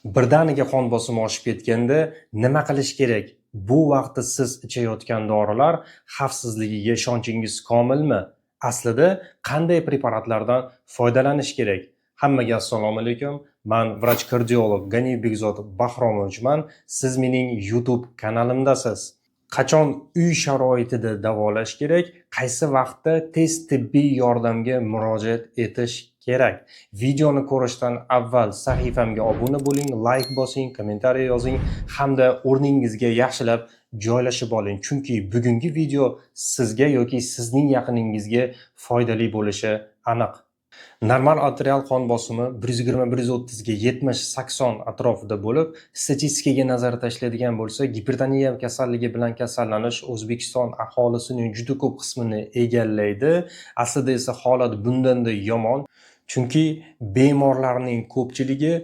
Birdaniga qon bosimi oshib ketganda nima qilish kerak? Bu vaqtda siz ichayotgan dorilar xavfsizligiga ishonchingiz komilmi? Aslida qanday preparatlardan foydalanish kerak? Hammaga assalomu alaykum. Man vrach kardiolog Ganiy Bekzod Bahromovichman. Siz mening YouTube kanalimdasiz. Qachon uy sharoitida davolash kerak? Qaysi vaqtda tez tibbiy yordamga murojaat etish kerak? Videoni ko'rishdan avval sahifamga obuna bo'ling, layk bosing, kommentariy yozing hamda o'rningizga yaxshilab joylashib oling. Chunki bugungi video sizga yoki sizning yaqiningizga foydali bo'lishi aniq. Normal arterial qon bosimi 120-130 ga 70-80 atrofida bo'lib, statistikaga nazar tashlaydigan bo'lsak, gipertoniya kasalligi bilan kasallanish O'zbekiston aholisining juda ko'p qismini egallaydi. Aslida esa holat bundanda yomon. Chunki bemorlarning ko'pchiligi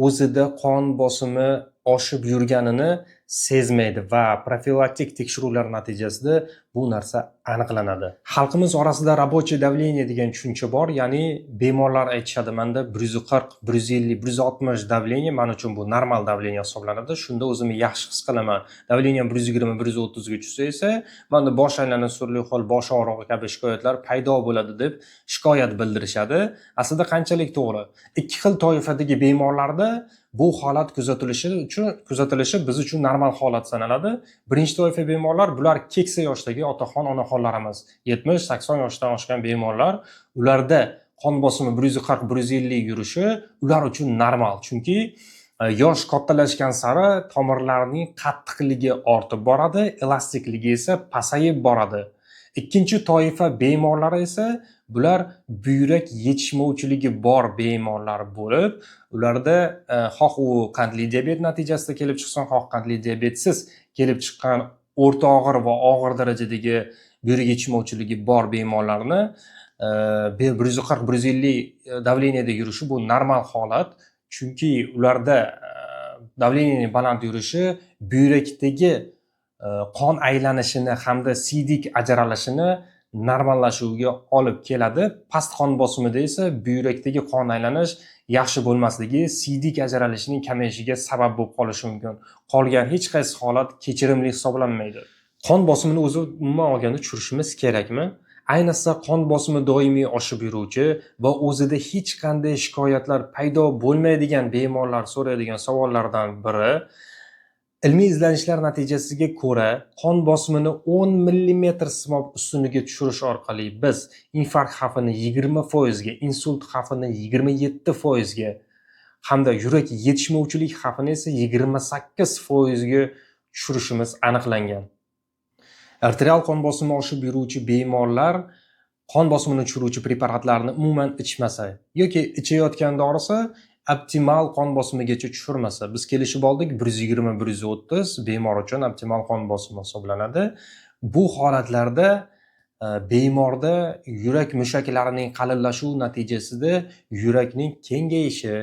o'zida qon bosimi oshib yurganini sezmaydi va profilaktik tekshiruvlar natijasida bu narsa aniqlanadi. Xalqimiz orasida рабочее давление degan tushuncha bor, ya'ni bemorlar aytishadi: "Manda 140, 150, 160 давление, man uchun bu normal давление hisoblanadi. Shunda o'zimni yaxshi his qilaman. Давление 120, 130 ga tushsa esa, manda bosh aylanish, turli xil bosh og'rig'i kabi shikoyatlar paydo bo'ladi", deb shikoyat bildirishadi. Aslida qanchalik to'g'ri? Ikki xil toifadagi bemorlarda bu holat kuzatilishi biz uchun normal holat sanaladi. Birinchi toifa bemorlar bular keksa yoshdagi otaxon, onaxonlarimiz. 70-80 yoshdan oshgan bemorlar, ularda qon bosimi 140, 150 yurishi ular uchun normal. Chunki yosh kattalashgan sari tomirlarning qattiqligi ortib boradi, elastikligi esa pasayib boradi. Ikkinchi toifa bemorlari esa bular buyrak yetishmovchiligi bor bemorlar bo'lib, ularda xoh u qandli diabet natijasida kelib chiqsin, xoh qandli diabetsiz kelib chiqqan o'rta og'ir va og'ir darajadagi buyrak yetishmovchiligi bor bemorlarni 140, 150 давление da yurishi bu normal holat. Chunki ularda давление ning baland yurishi buyrakdagi qon aylanishini hamda siydik ajralishini normallashuviga olib keladi. Past qon bosimida esa buyrakdagi qon aylanish yaxshi bo'lmasligi siydik ajralishining kamayishiga sabab bo'lib qolishi mumkin. Qolgan hech qaysi holat kechirimli hisoblanmaydi. Qon bosimini o'zi umuman olganda tushirishimiz kerakmi? Ayniqsa qon bosimi doimiy oshib yuruvchi va o'zida hech qanday shikoyatlar paydo bo'lmaydigan bemorlar so'raydigan savollardan biri. Ilmiy izlanishlar natijasiga ko'ra, qon bosimini 10 millimetr simob ustuniga tushirish orqali biz infarkt xavfini 20%ga, insult xavfini 27% ga hamda yurak yetishmovchilik xavfini esa 28% ga tushirishimiz aniqlangan. Arterial qon bosimi oshib yuruvchi bemorlar qon bosimini tushiruvchi preparatlarni umuman ichmasa yoki ichayotgan dorisi optimal qon bosimigacha tushirmasa, biz kelishib oldik, 120, 130 bemor uchun optimal qon bosimi hisoblanadi. Bu holatlarda bemorda yurak mushaklarining qalinlashuvi natijasida yurakning kengayishi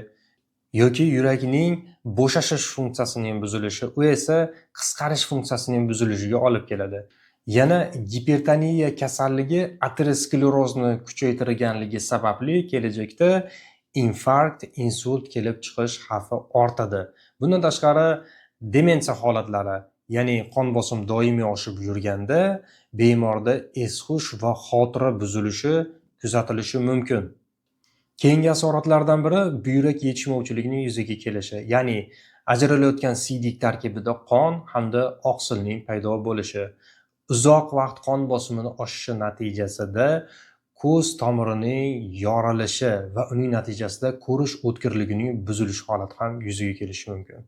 yoki yurakning bo'shashish funksiyasining buzilishi, u esa qisqarish funksiyasining buzilishiga olib keladi. Yana gipertoniya kasalligi aterosklerozni kuchaytirganligi sababli kelajakda infarkt, insult kelib chiqish xavfi ortadi. Bundan tashqari demensiya holatlari, ya'ni qon bosim doimiy oshib yurganda bemorda es-hush va xotira buzilishi kuzatilishi mumkin. Keyingi asoratlardan biri buyrak yetishmovchiligining yuzaga kelishi, ya'ni ajralayotgan siydik tarkibida qon hamda oqsilning paydo bo'lishi. Uzoq vaqt qon bosimini oshishi natijasida ko'z tomirining yorilishi va uning natijasida ko'rish o'tkirligining buzilishi holati ham yuzaga kelishi mumkin.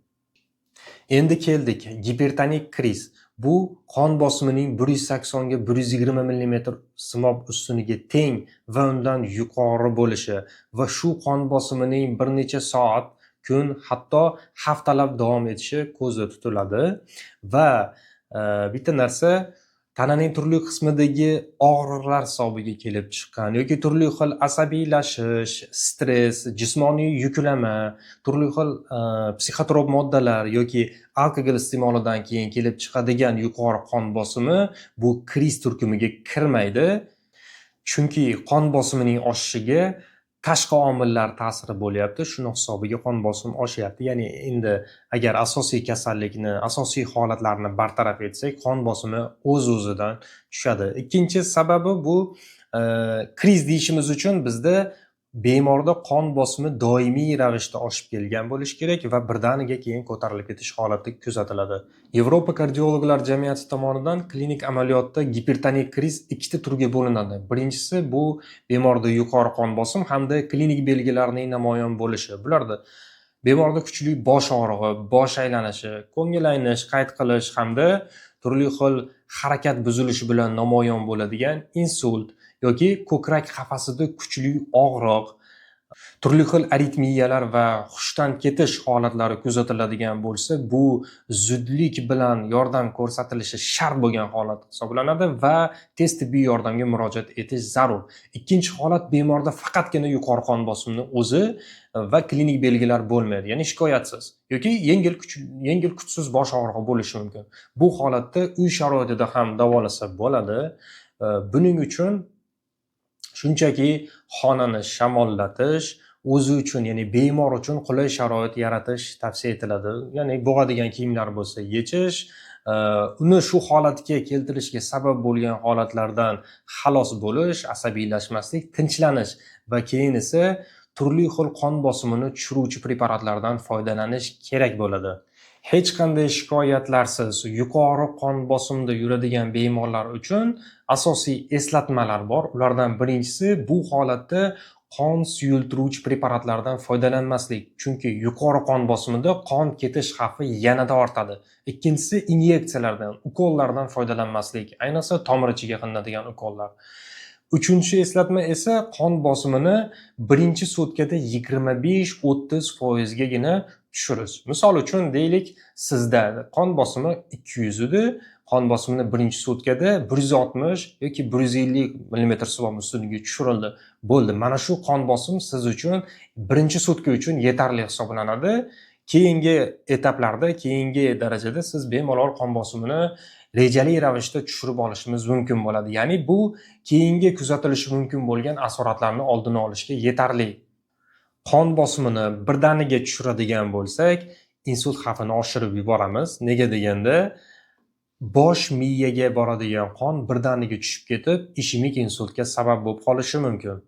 Endi keldik gipertonik kriz. Bu qon bosimining 180 ga 120 millimetr simob ustuniga teng va undan yuqori bo'lishi va shu qon bosimining bir necha soat, kun, hatto haftalab davom etishi ko'zda tutiladi va bitta narsa, tananing turli qismidagi og'riqlar hisobiga kelib chiqqan yoki turli xil asabiylashish, stress, jismoniy yuklama, turli xil psixotrop moddalar yoki alkogol iste'molidan keyin kelib chiqadigan yuqori qon bosimi bu kriz turkumiga kirmaydi. Chunki qon bosimining oshishiga Tashqi omillar ta'siri bo'lyapti, shuni hisobiga qon bosim oshyapti. Ya'ni endi agar asosiy kasallikni, asosiy holatlarni bartaraf etsak, qon bosimi o'z-o'zidan tushadi. Ikkinchi sababi bu kriz deyishimiz uchun bizda bemorda qon bosimi doimiy ravishda oshib kelgan bo'lishi kerak va birdaniga keyin ko'tarilib ketish holati kuzatiladi. Yevropa kardiologlar jamiyati tomonidan klinik amaliyotda gipertonik kriz ikkita turga bo'linadi. Birinchisi bu bemorda yuqori qon bosim hamda klinik belgilarning namoyon bo'lishi. Bularda bemorda kuchli bosh og'rig'i, bosh aylanishi, ko'ngil aynish, qayt qilish hamda turli xil harakat buzilishi bilan namoyon bo'ladigan insult yoki ko'krak qafasida kuchli og'riq, turli xil aritmiyalar va hushdan ketish holatlari kuzatiladigan bo'lsa, bu zudlik bilan yordam ko'rsatilishi shart bo'lgan holat hisoblanadi va tez tibbiy yordamga murojaat etish zarur. Ikkinchi holat bemorda faqatgina yuqori qon bosimini o'zi va klinik belgilar bo'lmaydi, ya'ni shikoyatsiz yoki yengil kuchsiz bosh og'rig'i bo'lishi mumkin. Bu holatda uy sharoitida ham davolasa bo'ladi. Buning uchun shunchaki xonani shamollatish, o'zi uchun, ya'ni bemor uchun qulay sharoit yaratish tavsiya etiladi. Ya'ni bo'g'adigan kiyimlar bo'lsa yechish, uni shu holatga keltirishga sabab bo'lgan holatlardan xalos bo'lish, asabiylashmaslik, tinchlanish va keyin esa turli xil qon bosimini tushiruvchi preparatlardan foydalanish kerak bo'ladi. Hech qanday shikoyatlarsiz yuqori qon bosimda yuradigan bemorlar uchun asosiy eslatmalar bor. Ulardan birinchisi bu holatda qon suyultiruvchi preparatlardan foydalanmaslik, chunki yuqori qon bosimida qon ketish xavfi yanada ortadi. Ikkinchisi inyeksiyalardan, ukollardan foydalanmaslik, ayniqsa tomir ichiga qilinadigan ukollar. Uchinchi eslatma esa qon bosimini birinchi sutkada 25-30 foizgagina tushirish. Misol uchun deylik, sizda qon bosimi 200 edi, qon bosimini birinchi sutkada 160 yoki 150 millimetr suvob ustuniga tushirildi. Bo'ldi. Mana shu qon bosim siz uchun birinchi sutka uchun yetarli hisoblanadi. Keyingi etaplarda, keyingi darajada siz bemalol qon bosimini rejali ravishda tushirib olishimiz mumkin bo'ladi. Ya'ni bu keyingi kuzatilishi mumkin bo'lgan asoratlarni oldini olishga yetarli. Qon bosimini birdaniga tushiradigan bo'lsak, insult xavfini oshirib yuboramiz. Nega deganda, bosh miyaga boradigan qon birdaniga tushib ketib, ishemik insultga sabab bo'lib qolishi mumkin.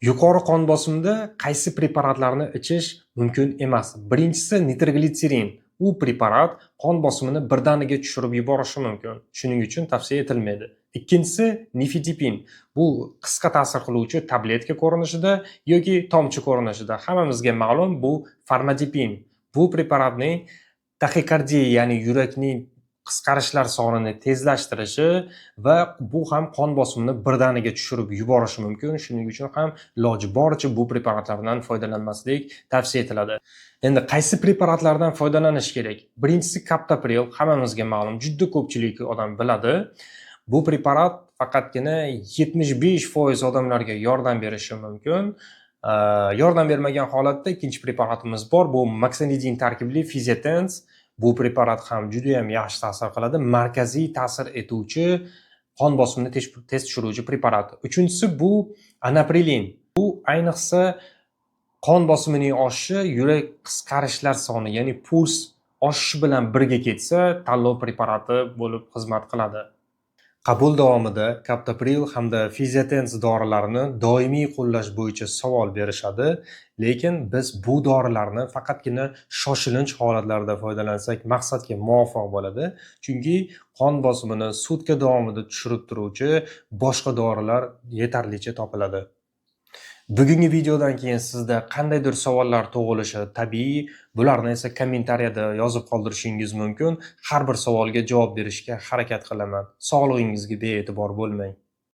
Yuqori qon bosimida qaysi preparatlarni ichish mumkin emas? Birinchisi nitroglitserin. U preparat qon bosimini birdaniga tushirib yuborishi mumkin. Shuning uchun tavsiya etilmaydi. Ikkinchisi nifedipin. Bu qisqa ta'sir qiluvchi tabletka ko'rinishida yoki tomchi ko'rinishida. Hammamizga ma'lum bu farmadipin. Bu preparatning taxikardiya, ya'ni yurakning qisqarishlar sonini tezlashtirishi va bu ham qon bosimini birdaniga tushirib yuborishi mumkin. Shuning uchun ham iloji boricha bu preparatlardan foydalanmaslik tavsiya etiladi. Endi qaysi preparatlardan foydalanish kerak? Birinchisi kaptopril, hammamizga ma'lum, juda ko'pchilik odam biladi. Bu preparat faqatgina 75% odamlarga yordam berishi mumkin. Yordam bermagan holatda ikkinchi preparatimiz bor. Bu moxonidin tarkibli Fiziotens. Bu preparat ham juda ham yaxshi ta'sir qiladi. Markaziy ta'sir etuvchi qon bosimini tez tushiruvchi preparat. Uchinchisi bu anaprilin. Bu ayniqsa qon bosimining oshishi yurak qisqarishlar soni, ya'ni puls oshishi bilan birga ketsa, tanlov preparati bo'lib xizmat qiladi. Qabul davomida kaptopril hamda Fiziotens dorilarini doimiy qo'llash bo'yicha savol berishadi, lekin biz bu dorilarni faqatgina shoshilinch holatlarda foydalansak maqsadga muvofiq bo'ladi, chunki qon bosimini sutka davomida tushirib turuvchi boshqa dorilar yetarlicha topiladi. Bugungi videodan keyin sizda qandaydir savollar tug'ilishi tabiiy. Bularni esa kommentariyada yozib qoldirishingiz mumkin. Har bir savolga javob berishga harakat qilaman. Sog'lig'ingizga bee'tibor bo'lmang.